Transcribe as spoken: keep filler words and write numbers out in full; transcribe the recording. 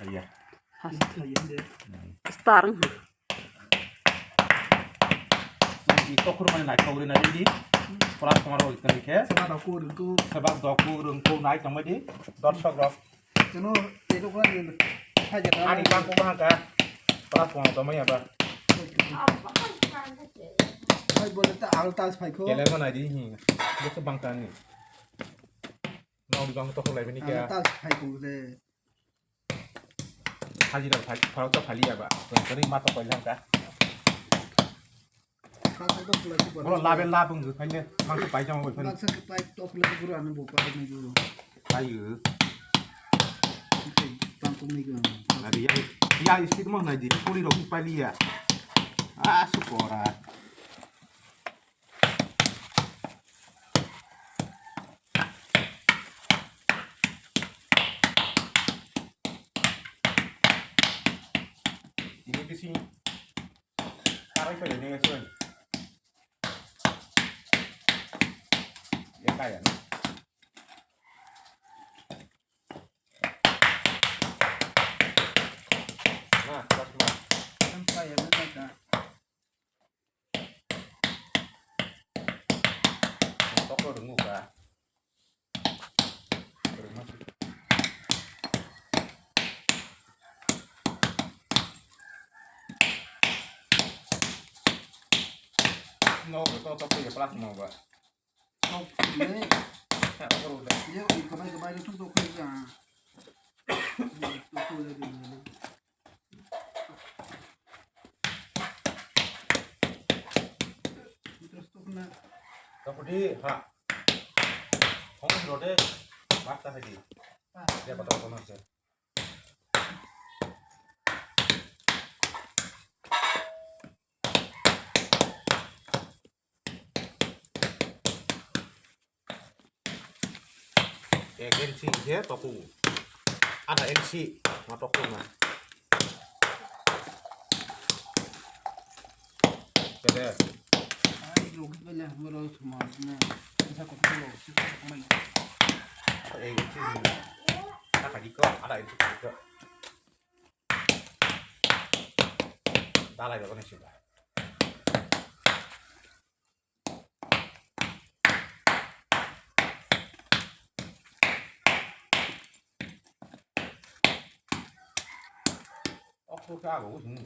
Ya. Star wngkha. Nang di tokhor mani naithok ri nai di. Pura tomar oi tong khe. Seba doku rwngkuk. Seba doku rwngkuk nai tongmai di. Dorsok rok. Chwngno tei rok rani khaja ta. Ani bangkuk bangkha. Pura tomar tongmai aba. Hai bole ta al tas phai kho. Keler ma nai di hi. Buksu bangkha ni. Nong bang tokhor lai bini khe. Al tas phai kho le. Hajira phai, phai to phai liya ba. Kari ma to phai lang ka. Bro, labe labung ju phai le. Mang to phai jang phai. Baksa ke phai to phai le bro anu bo phai ni ju. Phai yu. Tang ko ni ga. Ari ya, ya speed mo na di. Kuri ro phai liya. Ah, sukora. Ini bising karai pada ni ngasih. Ya kaya. Nah, pas mah. Kan kaya mana kan? Toklo rwngo ka. No, to to to ya plasma ba. Sok ni. Ya, apa udah? Dia kabai kabai itu tuh kerja. Tuh tuh lagi. Tapodi ha. Hong rode. Mata hai di. Dia kota kota nase. Ek inchi khe toku. Adha inchi ma toku na. Kede. Ai, logi bele, boro suma na. Isa ko lo, si ko mai. Ek inchi. Adha diko, adha inchi diko. Dalai ba kone sida. Okho khe abo usung.